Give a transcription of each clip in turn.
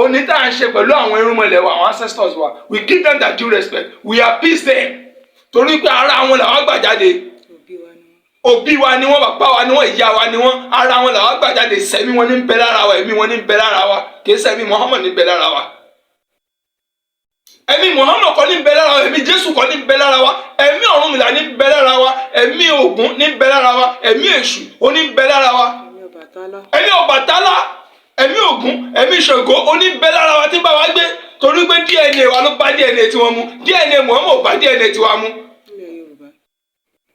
Òní tá à ń ṣe pẹ̀lú àwọn irúnmọlẹ̀ wa, àwọn ancestors wa. We give them their due respect, we appease them, torí pé ara wọn làwọn gbà jáde. Òbí wa ni wọ́n. Òbí wa ni wọ́n, bàbá wa ni wọ́n, ìyá wa ni wọ́n. Ara wọn làwọn gbà jáde. Sẹ́mi wọn ní ń bẹ lára wa, ẹ̀mí wọn ní ń bẹ lára wa. Kì í sẹ́mi Muhammad ní ń bẹ lára wa, ẹ̀mí Muhammad kọ́ ní ń bẹ lára wa, ẹ̀mí Jésù kọ́ ní ń bẹ lára wa, ẹ̀mí Ọ̀rúnmìlà ní ń bẹ lára wa, ẹ̀mí Ògún ní ń bẹ lára wa, ẹ̀mí Èṣù ó ní ń bẹ lára wa. Ẹ̀mí Ọbàtálá. Ẹ̀mí Ọbàtálá, ẹ̀mí Ògún, ẹ̀mí Ṣàngó ó ní ń bẹ lára wa tí ń bá wa gbé, torí pé DNA wa ló bá DNA tí wọ́n mú. DNA Muhammad ò bá DNA tiwa mú. Nílẹ̀ Yorùbá.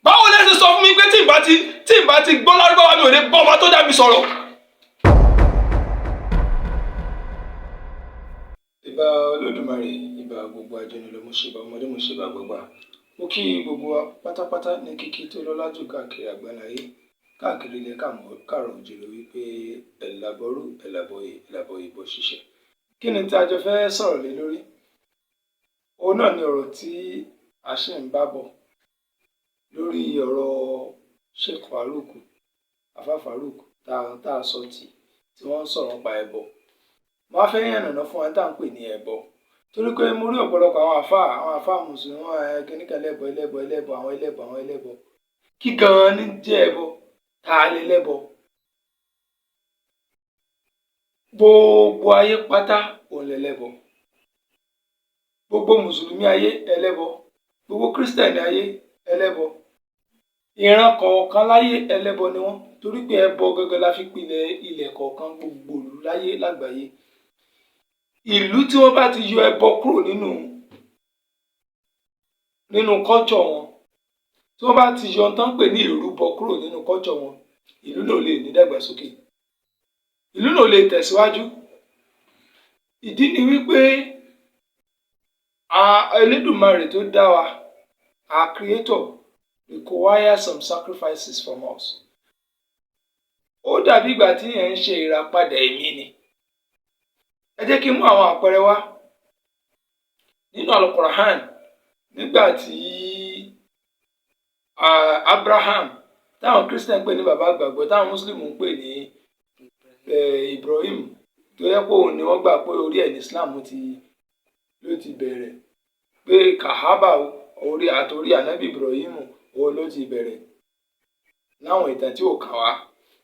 Báwo lẹ ṣe sọ fún mi pé tí n bá ti gbọ́ lárúbáwá, mi ò lè bọ́ ọba tó dá mi sọ̀rọ̀? Ìbà Olódùmarè, ìbà gbogbo àjọyìn lọ, mo ṣèbà ọmọdé, mo ṣèbà gbogbo. Mo kí gbogbo wa pátápátá ní kíkí tó lọ́lá jù káàkiri àgbáláyé, káàkiri ilẹ̀ káàrọ̀ òjìrò, wípé ẹ̀làbọ̀rú, ẹ̀làbọ̀yè, ẹ̀làbọ̀yè bọ̀ ṣiṣẹ́. Kí ni tí a jọ fẹ́ sọ̀rọ̀ lé lórí? Òun náà ni ọ̀rọ̀ tí a ṣì ń bá bọ̀ lórí ọ̀rọ̀ Sheikh Farouk, Afa Farouk, tá a sọ tì tí wọ́n ń sọ̀rọ̀ nípa ẹbọ. Mo wá fẹ́ yànnàná fún wa tá à ń pè ní ẹbọ, torí pé mo rí ọ̀pọ̀lọpọ̀ àwọn àfáà mùsùlùmí ẹ kíníkan ẹlẹ́bọ, ẹlẹ́bọ, ẹlẹ́bọ, àwọn ẹlẹ́bọ, àwọn ẹlẹ́bọ. Kí gan-an ní jẹ́ ẹbọ? Tá a lè lẹ́bọ? Gbogbo ayé pátá òun lẹlẹ́bọ. Gbogbo mùsùlùmí ayé, ẹlẹ́bọ. Gbogbo kírísítẹ̀nì ayé, ẹlẹ́bọ. Ìran kọ̀ọ̀kan láyé, ẹlẹ́bọ ni wọ́n, torí pé ẹbọ gangan la fi pilẹ̀ ilẹ̀ kọ̀ọ̀kan, gbogbo ìlú láyé lágbàáyé. Ìlú tí wọ́n bá ti yọ ẹbọ kúrò nínú culture wọn, tí wọ́n bá ti yọ ohun tó ń pè ní ìrúbọ kúrò nínú culture wọn, ìlú náà ò lè ní dàgbàsókè, ìlú náà ò lè tẹ̀síwájú. Ìdí ni wípé Elédùmarè tó dá wa, our creator, require some sacrifices from us. Ó dàbí ìgbà tí yẹn ń ṣe ìràpadà ẹ̀mí ni. Ẹ jẹ́ kí n mú àwọn àpẹẹrẹ wá nínú Al-Qur'an. Nígbà tí Abraham, táwọn Christian pè ní bàbá àgbàgbọ́, táwọn Muslim ń pè ní Ibrahim, tó yẹ pé òun ni wọ́n gbà pé orí ẹ̀ ní Islam ti ló ti bẹ̀rẹ̀, pé Kahaba orí àtòrí ànábì Ibrahim òun ló ti bẹ̀rẹ̀, láwọn ìtàn tí ò kàn wá,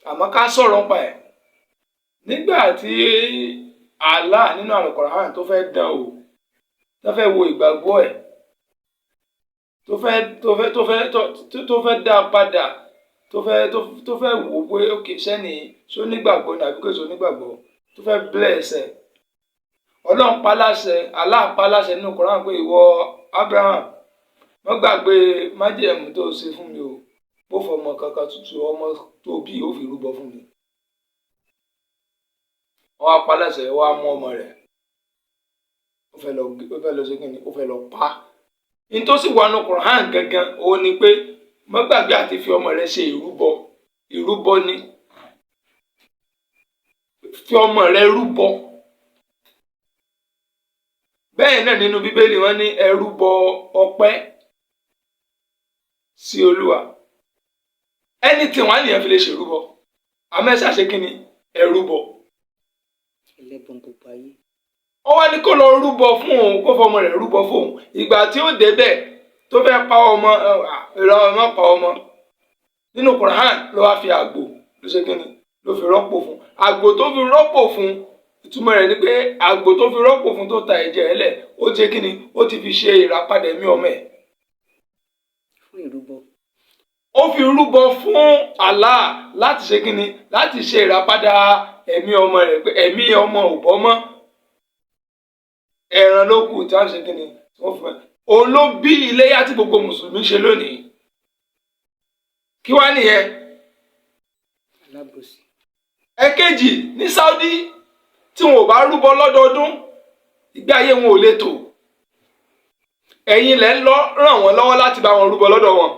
àmọ́ ká sọ̀rọ̀ nípa ẹ̀. Nígbà tí Allah nínú Al-Qur'an tó fẹ́ dán o, tó fẹ́ wo ìgbàgbọ́ ẹ̀, tó fẹ́ dá a padà, tó fẹ́ wò pé ok, sẹ́ni ṣó nígbàgbọ́ ní àbí kò ṣó nígbàgbọ́, tó fẹ́ bless ẹ̀, Ọlọ́run pa láṣẹ, Allah pa láṣẹ nínú Quran pé, "Ìwọ Abraham, má gbàgbé májẹ̀mú tó ṣe fún mi o. Bó fọmọ kankan tuntun, ọmọ tó bí, ó fi rúbọ fún mi." Wọ́n á pa láṣẹ, wọ́n á mú ọmọ rẹ̀, ó fẹ́ lọ ṣe kí ni, ó fẹ́ lọ pa á. Ní tó sì wà nínú Quran gangan, òun ni pé má gbàgbé àti fi ọmọ rẹ ṣe ìrúbọ. Ìrúbọ ni, fi ọmọ rẹ rúbọ. Bẹ́ẹ̀ náà nínú Bíbélì, wọ́n ní ẹ rúbọ ọpẹ́ sí Olúwa. Anything wọ́n á nìyẹn fi lè ṣèrúbọ, àmọ́ ẹ ṣàṣe kí ni, ẹ rúbọ. Ẹlẹ́bọn gbogbo ayé. Ó wá ní kó lọ rúbọ fún òun, kó fọmọ rẹ̀ rúbọ fóun. Ìgbà tí ó débẹ̀ tó fẹ́ pa ọmọ, ìrọ̀ ọmọ pa ọmọ nínú Quran, ló wá fi àgbò ló ṣe kíni, ló fi rọ́pò fún. Àgbò tó fi rọ́pò fún, ìtumọ̀ rẹ̀ ni pé àgbò tó fi rọ́pò fún, tó ta ẹ̀jẹ̀ ẹ̀ lẹ̀, ó ti kíni, ó ti fi ṣe ìràpadà ẹ̀mí ọmọ ẹ̀. Fún ìrúbọ. Ó fi rúbọ fún Allah láti ṣe kíni, láti ṣe ìràpadà ẹ̀mí ọmọ rẹ̀, pé ẹ̀mí ọmọ ò bọ́ mọ́, ẹran ló kù tí wọ́n ṣe kíni, tí wọ́n fi òun ló bí iléyá tí gbogbo mùsùlùmí ṣe lónìí. Kí wá nìyẹn? Alábòsí. Ẹ̀kejì, ní Saudi, tí wọn ò bá rúbọ lọ́dọọdún, ìgbé ayé wọn ò lè tò. Ẹ̀yin lẹ́ ń lọ ràn wọ́n lọ́wọ́ láti bá wọn rúbọ lọ́dọ̀ wọn.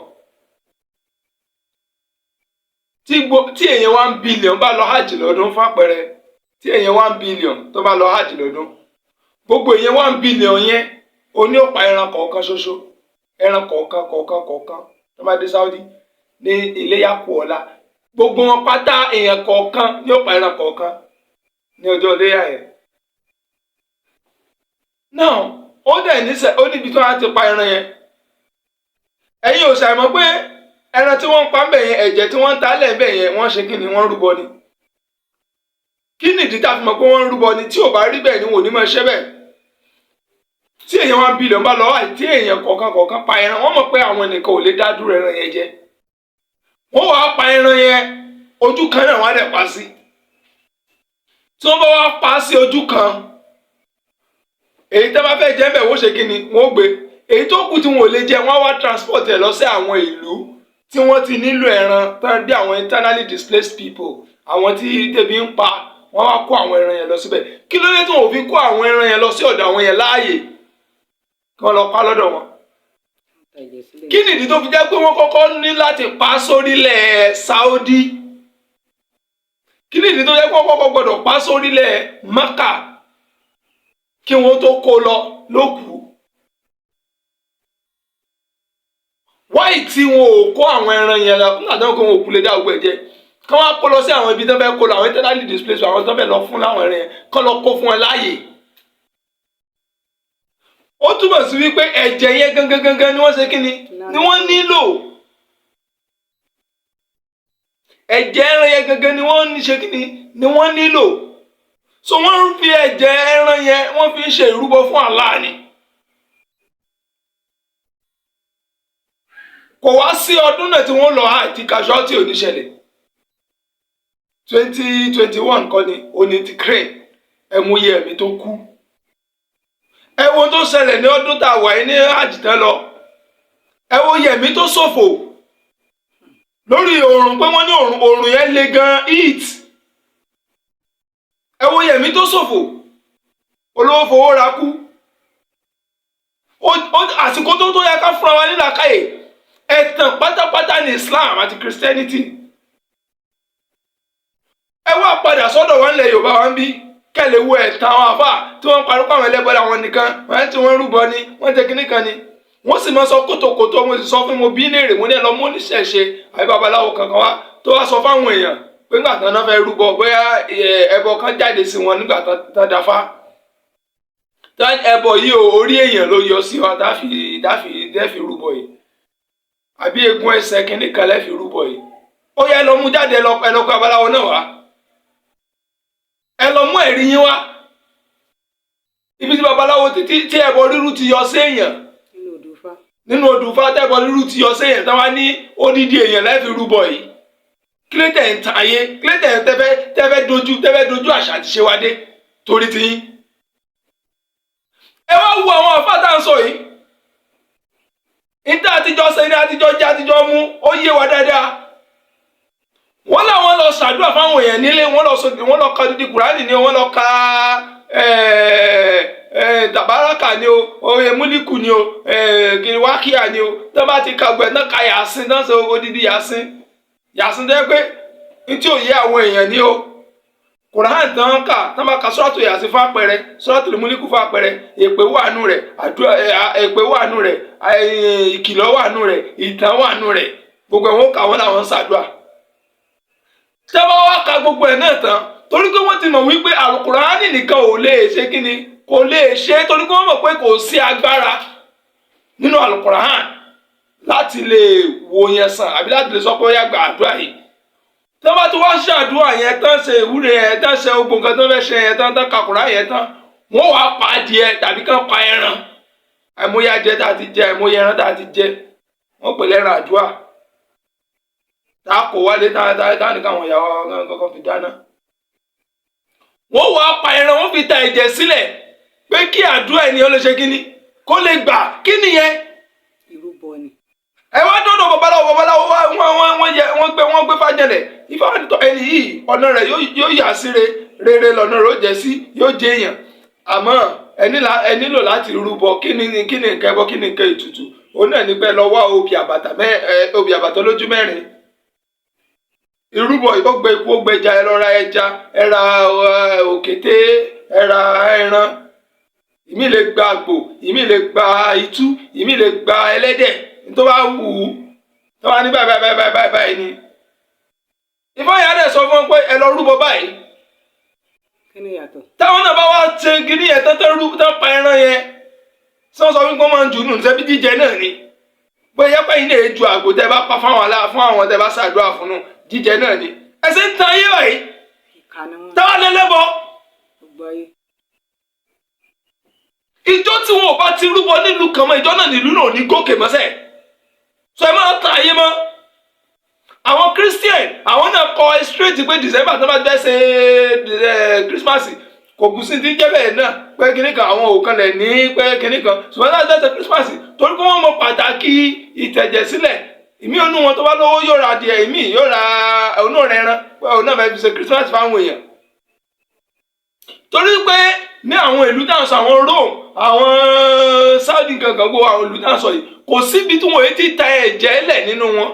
Tí èèyàn 1 billion bá lọ hajj lọ́dún, fún àpẹẹrẹ, tí èèyàn 1 billion tó bá lọ hajj lọ́dún, gbogbo èèyàn 1 billion yẹn oní ó pa ẹran kọ̀ọ̀kan ṣoṣo, ẹran kọ̀ọ̀kan kọ̀ọ̀kan kọ̀ọ̀kan tó bá dé Saudi ní iléyà kù ọ̀la. Gbogbo wọn pátá, èèyàn kọ̀ọ̀kan ní ó pa ẹran kọ̀ọ̀kan ní ọjọ́ iléyà yẹn. Now, ó dẹ̀ níṣẹ́, ó níbi tí wọ́n á ti pa ẹran yẹn. Ẹ̀yin ò ṣàìmọ̀ pé ẹran tí wọ́n ń pa ń bẹ̀ yẹn, ẹ̀jẹ̀ tí wọ́n ń ta lẹ̀ ń bẹ̀ yẹn, wọ́n ṣe kí ni? Wọ́n rúbọ ni. Kí nìdí tá a fi mọ̀ pé wọ́n ń rúbọ ni? Tí ò bá rí bẹ́ẹ̀ ni, wọn ò ní máa ṣe bẹ́ẹ̀. Tí èèyàn 1 billion bá lọ wáyé, tí èèyàn kọ̀ọ̀kan kọ̀ọ̀kan pa ẹran, wọ́n mọ̀ pé àwọn nìkan ò lè dá dúró ẹran yẹn jẹ. Wọ́n wàá pa ẹran yẹn, ojú kan náà wọ́n á dẹ̀ pa sí. Tí wọ́n bá wá pa sí ojú kan, èyí tẹ́ bá fẹ́ jẹ́ bẹ̀, wọ́n ṣe kí ni? Wọ́n gbé èyí tó kù tí wọn ò lè jẹ, wọ́n wá transport ẹ̀ lọ sí àwọn ìlú tí wọ́n ti nílò ẹran tán, bí àwọn internally displaced people, àwọn tí tẹ̀bí ń pa. Wọ́n wá kó àwọn ẹran yẹn lọ síbẹ̀. Kí ló dé tí wọn ò fi kó àwọn ẹran yẹn lọ sí ọ̀dọ̀ àwọn yẹn láàyè, kí wọ́n lọ pa lọ́dọ̀ wọn? Ta ẹ̀jẹ̀ sílẹ̀. Kí nìdí tó fi jẹ́ pé wọ́n kọ́kọ́ ní láti pa sórílẹ̀ Saudi? Kí nìdí tó jẹ́ pé wọ́n kọ́kọ́ gbọ́dọ̀ pa sórílẹ̀ Maka kí wọ́n tó kó lọ lókùú? Wáyì tí wọn ò kó àwọn ẹran yẹn lọ nígbà tí wọn kó wọn òkú lè dá ogun ẹ̀jẹ̀, kí wọ́n á kó lọ sí àwọn ibi tó fẹ́ kó lọ, àwọn internally displaced, àwọn tó fẹ́ lọ fún láwọn ẹran yẹn, kọ́ lọ kó fún ẹ láàyè? Ó túmọ̀ sí wípé ẹ̀jẹ̀ yẹn gangan gangan ni wọ́n ṣe kí ni ni wọ́n nílò. Ẹ̀jẹ̀ ẹran yẹn gangan ni wọ́n ní ṣe kí ni wọ́n nílò. So wọ́n ń fi ẹ̀jẹ̀ ẹran yẹn, wọ́n fi ń ṣe ìrúbọ fún Allah ni. Kò wá sí ọdún náà tí wọ́n lọ àti casualty ò ní ṣẹlẹ̀. 2021 kọ́ ni oní ti crane, ẹ̀múyẹ ẹ̀mí tó kú. Ẹ wo tó ṣẹlẹ̀ ní ọdún tá a wà yìí ní àjìtán lọ. Ẹ wo yẹ̀mí tó ṣòfò lórí oòrùn, pé wọ́n ní oòrùn yẹn le gan, heat. Ẹ wo yẹ̀mí tó ṣòfò, olówó fowó ra kú. Àsìkò tó yẹ ká fúnra wa nílàákàyè. Ẹ̀tàn pátápátá ní Islam àti Christianity. Ẹ wá padà sọ́dọ̀ wọn lẹ̀ Yorùbá wa ń bí, kẹ́lẹ̀ wo ẹ̀tàn àwọn àfà tí wọ́n ń parọ́ pé àwọn ẹlẹ́bọ làwọn nìkan, wọ́n tí wọ́n rúbọ ni, wọ́n jẹ́ kínní kan ni. Wọ́n sì máa sọ kótókótó. Mo sì sọ fún mo bí léèrè, mo ní ẹ lọ mú oníṣẹ̀ṣe àbí babaláwo kankan wá tó wá sọ fáwọn èèyàn pé nígbà tán náà fẹ́ rúbọ, bóyá ẹbọ kan jáde sí wọn nígbà tán dáfá, ẹbọ yìí o, orí èèyàn ló yọ sí wa tá fi rúbọ yìí, àbí egun ẹsẹ̀ kínní kan lẹ́ fi rúbọ yìí. Ó yẹ lọ mú jáde, ẹ lọ kó babaláwo náà wá, ẹ lọ mú ẹ̀rí yín wá, ibi tí babaláwo títí tí ẹbọ rírú ti yọ séèyàn nínú odù Ifá. Nínú odù Ifá tẹ́bọ rírú ti yọ séèyàn, tán wá ní odidi èèyàn lẹ́ fi rúbọ yìí. Kílẹ̀tẹ̀ ń tan ayé? Kílẹ̀tẹ̀ ń tẹ́fẹ́ dojú àṣà àti ṣe wa dé torí ti yín? Ẹ wá wo àwọn àfáà tá à ń sọ yìí, níta àtijọ́ ṣe ní àtijọ́ jẹ́ àtijọ́ mú, ó yé wa dáadáa. Wọ́n làwọn lọ ṣàdúrà fáwọn èèyàn nílé, wọ́n lọ ka dídí Kùránì ni, wọ́n lọ ka tàbáràkà ni o, oye múlíkù ni o, kìnìwákìá ni o. Tó bá ti ka gbẹ náà, ka Yàsín náà, ṣe odidi Yàsín, Yàsín tó yẹ pé ní tí ò yé àwọn èèyàn ni o. Kùránì tán kà tán bá ka sọ́ràtù Yàsín fún àpẹẹrẹ, sọ́ràtù múlíkù fún àpẹẹrẹ, èpè wà nù rẹ̀, àdúrà èpè wà nù rẹ̀, ìkìlọ̀ wà nù rẹ̀, ìtàn wà nù rẹ̀, gbogbo ẹ̀ wọ́n kà, wọ́n làwọn ń ṣàdúrà. Tẹ́wọ́ wá ka gbogbo ẹ̀ náà tán, torí pé wọ́n ti mọ̀ wípé àlùkùránì nìkan ò lè ṣe kíni, kò lè ṣe, torí pé wọ́n mọ̀ pé kò sí agbára nínú àlùkùránì láti lè wo yẹn sàn àbí láti lè sọ pé ó yá, gba àdúrà yìí. Tí wọ́n bá ti wá ṣàdúrà yẹn tán, ṣe ìwúre yẹn tán, ṣe gbogbo nǹkan tó fẹ́ ṣe yẹn tán, tán ka Kùránì yẹn tán, wọ́n wàá pa adìẹ tàbí kán pa ẹran. Àìmọye adìẹ tá a ti jẹ, àìmọye ẹran tá a ti jẹ, wọ́n pè lẹ́ran àdúrà tá a kò wálé, tá a ní káwọn ìyàwó kankan fi dáná. Wọ́n wàá pa ẹran, wọ́n fi ta ẹ̀jẹ̀ sílẹ̀ pé kí àdúrà ènìyàn lè ṣe kíni, kó lè gbà. Kí nìyẹn? Ìrúbọ ni. Ẹ wá dọ́dọ̀ babaláwo, babaláwo wá, wọ́n yẹ, wọ́n gbé fàjẹlẹ̀ ifá wọn tọ́ ẹni yìí, ọ̀nà rẹ̀ yóò yà sí re rere, lọ́nà rẹ̀ ó jẹ́ sí, yóò jẹ́ èèyàn, àmọ́ ẹ nílò láti rúbọ. Kí ni nǹkan ẹbọ? Kí ni nǹkan ètùtù? Òun náà ní pé lọ wá obì àbàtà mẹ́ ẹ obì àbàtà lójú mẹ́rin. Ìrúbọ ó gbé ikú, ó gbé ẹja. Ẹ lọ ra ẹja, ẹ ra òkété, ẹ ra ẹran. Ìmí lè gba àgbò, ìmí lè gba itú, ìmí lè gba ẹlẹ́dẹ̀, tó bá wù ú. Tó bá ní báyìí báyìí báyìí báyìí báyìí ni Ifá yẹn á dẹ̀ sọ fún wọn pé ẹ lọ rúbọ báyìí. Kí ni ìyàtọ̀? Táwọn náà bá wá ṣe kíní yẹn tán, tán rú tán, pa ẹran yẹn. wọ́n sọ wípé wọ́n máa ń jù nù ṣebí jíjẹ náà ni. Bóyá pé ilé ju àgbò tẹ́ bá pa fáwọn alá fún àwọn tẹ́ bá ṣàdúrà fún nù, jíjẹ náà ni. Ẹ ṣe ń tan ayé báyìí. Ìkà ni wọ́n. Táwa lẹ́lẹ́bọ. Gbogbo ayé. Ìjọ tí wọn ò bá ti rúbọ nílùú kan mọ́, ìjọ náà nílùú náà ò ní gòkè mọ́sẹ̀. Sọ ẹ máa tan ayé mọ́. Àwọn Christian, àwọn náà kọ straight pé December tó bá fẹ́ ṣe Christmas, kò kù sí ti jẹ́ bẹ́ẹ̀ náà pé kinní kan, àwọn òkan lẹ̀ ní pé kinní kan, ṣùgbọ́n láti fẹ́ ṣe Christmas, torí pé wọ́n mọ pàtàkì ìtẹ̀jẹ̀ sílẹ̀. Ìmí onú wọn tó bá lówó yóò ra adìẹ, ìmí yóò ra onú rẹ̀ ẹran pé òun náà fẹ́ fi ṣe Christmas fáwọn èèyàn. Torí pé ní àwọn ìlú tá à ń sọ, àwọn Rome, àwọn Saudi gangan, gbogbo àwọn ìlú tá à ń sọ yìí, kò síbi tí wọ́n ti ta ẹ̀jẹ̀ lẹ̀ nínú wọn.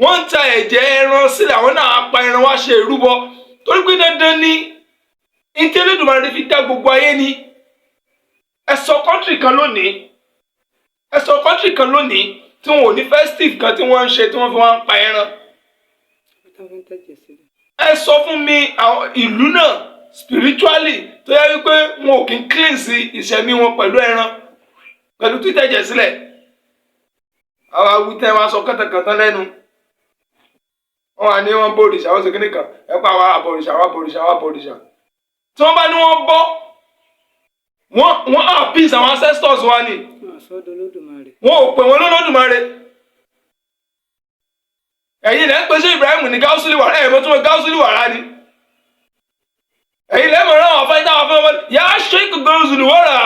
Wọ́n ń ta ẹ̀jẹ̀ ẹran sílẹ̀, àwọn náà pa ẹran wá ṣe ìrúbọ, torí pé dandan ni Elédùmarè fi dá gbogbo ayé ni. Ẹ sọ country kan lónìí, ẹ sọ country kan lónìí tí wọn ò ní festive kan tí wọ́n ń ṣe tí wọ́n fi wọ́n ń pa ẹran. Ibi tí wọ́n fi ń tẹ̀jẹ̀ sílẹ̀. Ẹ sọ fún mi àwọn ìlú náà spiritually tó yẹ wípé wọn ò kí ń cleanse ìṣẹ̀mí wọn pẹ̀lú ẹran, pẹ̀lú títẹ̀jẹ̀ sílẹ̀. Àwọn awítẹ́ wa sọ kàntàkàntàn lẹ́nu, wọn wà ní wọn bòrìṣà, wọn ṣe kíní kan, ẹ pa àwọn àbòrìṣà, àwọn àbòrìṣà, àwọn àbòrìṣà. Tí wọ́n bá ní wọ́n bọ́ wọ́n, wọ́n appease àwọn ancestors wa ni. Wọ́n sọ́dọ̀ Olódùmarè. Wọn ò pè wọ́n lọ́lọ́dùmarè. Ẹ̀yin lẹ́ ń pèsè Ibrahim ní gáúsùlì wàrà, ẹ̀ mọ́ tún mọ́ gáúsùlì wàrà ni. Ẹ̀yin lẹ́ mọ̀ ráwọn afá ìtàwọn afẹ́ wọn yà á ṣe gáúsùlì wàrà,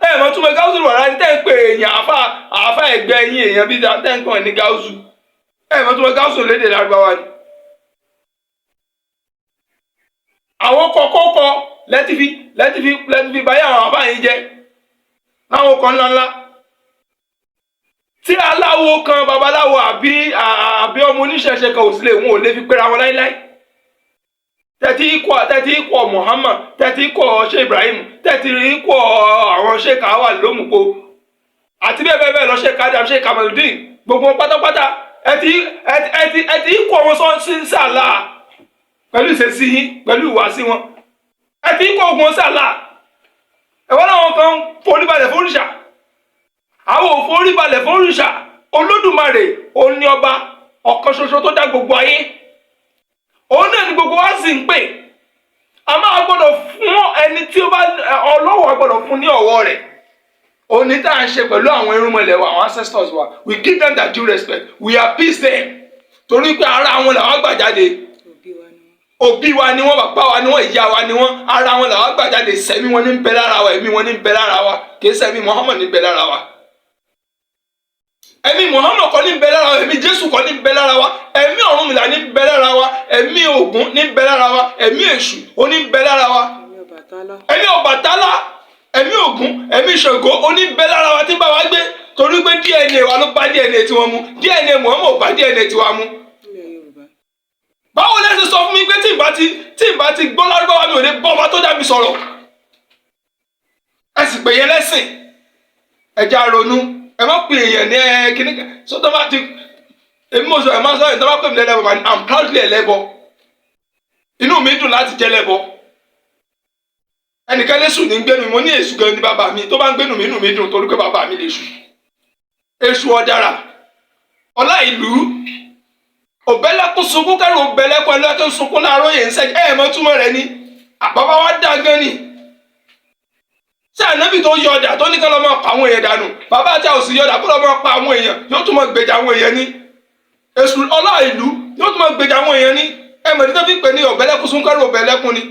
ẹ̀ mọ́ tún mọ́ gáúsùlì wàrà ni. Tẹ́ ń pè èèyàn àfá àfá ẹ̀gbẹ́ ẹ̀yìn èèyàn bíi tẹ́ ń kàn ní gáúsù, ẹ̀ mọ́ tún mọ́ gáúsù lédè Lárúbáwá ni. Àwọn kọ̀kọ́kọ́ lẹ́tìfi lẹ́tìfi lẹ́tìfi báyà àwọn àbá yín jẹ́ láwọn ọkọ̀ ńláńlá tí aláwo kan, babaláwo àbí ọmọ oníṣẹ̀ṣe kan ò sí lè, wọn ò lè fi pera wọn láíláí. Tẹ́tí ikọ̀ Muhammad, tẹ́tí ikọ̀ ṣe Ibrahim, tẹ́tí ikọ̀ àwọn Sheikh Awal lómùpọ̀ àti bẹ́ẹ̀ bẹ́ẹ̀ bẹ́ẹ̀ lọ, Sheikh Adam, Sheikh Kamaludin, gbogbo wọn pátápátá, ẹ ti ikọ̀ wọn sọ sí sàlá pẹ̀lú ìṣesí yín, pẹ̀lú ìwàsí wọn. Ẹ ti ikọ̀ ogun sàlá. Ẹ̀wọ́n làwọn kan foríbalẹ̀ fóríṣà, àwọn ò foríbalẹ̀ fóríṣà. Olódùmarè òun ní ọba ọ̀kan ṣoṣo tó dá gbogbo ayé, òun náà ni gbogbo wa sì ń pè. A máa gbọ́dọ̀ fún ẹni tí ó bá ọlọ́wọ́, a gbọ́dọ̀ fún ní ọ̀wọ́ rẹ̀. Òun ní tá à ń ṣe pẹ̀lú àwọn irúnmọlẹ̀ wa, àwọn ancestors wa. We give them their due respect, we appease them, torí pé ara wọn làwọn gbà jáde. Òbí wa ni wọ́n. Òbí wa ni wọ́n, bàbá wa ni wọ́n, ìyá wa ni wọ́n. Ara wọn làwọn gbà jáde. Sẹ́mi wọn ní ń bẹ lára wa, ẹ̀mí wọn ní ń bẹ lára wa. Kì í sẹ́mi Muhammad ní ń bẹ lára wa, ẹ̀mí Muhammad kọ́ ní ń bẹ lára wa, ẹ̀mí Jésù kọ́ ní ń bẹ lára wa, ẹ̀mí Ọ̀rúnmìlà ní ń bẹ lára wa, ẹ̀mí Ògún ní ń bẹ lára wa, ẹ̀mí Èṣù ó ní ń bẹ lára wa. Ẹ̀mí Ọbàtálá. Ẹ̀mí Ọbàtálá, ẹ̀mí Ògún, ẹ̀mí Ṣàngó ó ní ń bẹ lára wa tí ń bá wa gbé, torí pé DNA wa ló bá DNA tiwọn mu. DNA Muhammad ò bá DNA tiwa mu. Nílẹ̀ Yorùbá. Báwo lẹ ṣe sọ fún mi pé tí n bá ti gbọ́ Lárúbáwá, mi ò lè bọ́ ọba tó dá mi sọ̀rọ̀? Ẹ sì pè yẹn lẹ́sìn. Ẹ já ronú. Ẹ má pè èèyàn ní ẹ kíní sọ tó bá ti èmi mo sọ, ẹ má sọ ẹ tó bá pè mí lẹ́lẹ́bọ̀, I'm proudly ẹlẹ́bọ. Inú mi dùn láti jẹ́ lẹ́bọ. Ẹnìkan lẹ́sù ní gbénu, mo ní èṣù gan ní bàbá mi. Tó bá ń gbénu mi, inú mi dùn, torí pé bàbá mi lè ṣù. Èṣù ọ̀dàrà ọlá ìlú òbẹ́lẹ́kún sunkún kẹ́rù, òbẹ́lẹ́kún ẹlẹ́kún sunkún láàárọ̀ yẹn ń sẹ́jẹ́. Ẹ̀ mọ́ túmọ̀ rẹ̀ ni bàbá wa dá gan ni. Ṣé ànábì tó yọ ọ̀dà tó ní ká lọ́ máa pa àwọn èèyàn dànù, bàbá àti àwòsí yọ ọ̀dà kó lọ́ máa pa àwọn èèyàn, yóò tún máa gbèjà àwọn èèyàn ní èṣù ọlá ìlú, yóò tún máa gbèjà àwọn èèyàn ní. Ẹ mọ̀ nítorí fi pè ní òbẹ́lẹ́kún sunkún kẹ́rù, òbẹ́lẹ́kún ni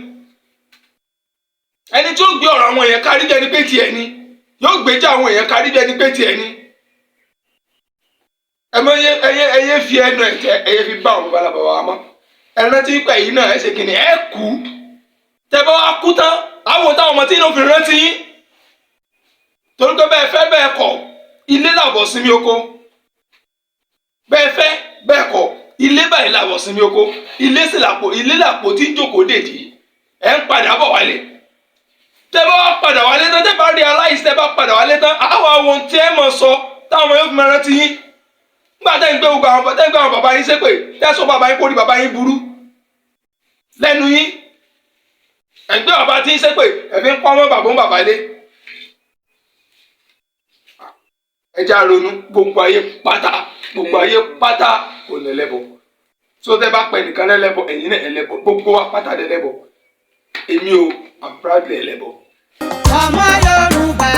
ẹni tí ó gbé ọ̀rọ̀ àwọn èèyàn kárí bí ẹni pé tiẹ̀ ni, yóò gbèjà àwọn èèyàn kárí bí ẹni pé tiẹ̀ ni. Ẹ mọ ẹyẹ ẹyẹ ẹyẹ fi ẹnu ẹ̀tẹ́ ẹyẹ fi bá àwọn babaláwa wa mọ́. Ẹ rántí pé ẹ̀yin náà ẹ ṣe kìnnì, ẹ kú. Tẹ bá wa kú tán, àwọn táwọn ọmọ tí inú fi rántí yín, torí pé bẹ́ẹ̀ fẹ́ bẹ́ẹ̀ kọ̀, ilé làbọ̀ sinmi oko. Bẹ́ẹ̀ fẹ́ bẹ́ẹ̀ kọ̀, ilé báyìí làbọ̀ sinmi oko. Ilé sì làpò, ilé làpò tí ń jókòó dèjì. Ẹ ń padà bọ̀ wálé. Tẹ bá wá padà wálé tán, tẹ bá rí aláìsí, tẹ bá padà wálé tán, àwọn àwọn tí ẹ mọ̀ sọ táwọn ọmọ yóò fi máa rántí yín. Nígbà tẹ́ ń gbé gbogbo àwọn, tẹ́ ń gbé àwọn bàbá yín ṣépè, tẹ́ sọ bàbá yín kórìí bàbá yín burú lẹ́nu yín, ẹ̀ ń gbé bàbá tí ń ṣépè, ẹ̀ fi ń pọ́n mọ́ bàbá ń bàbá lé. Ẹ já ronú. Gbogbo ayé pátá, gbogbo ayé pátá ò ní ẹlẹ́bọ. Tó tẹ́ bá pẹ́ nìkan lẹ́lẹ́bọ, ẹ̀yin náà ẹlẹ́bọ. Gbogbo wa pátá lẹ́lẹ́bọ. Èmi o, I'm proudly ẹlẹ́bọ. Ọmọ Yorùbá.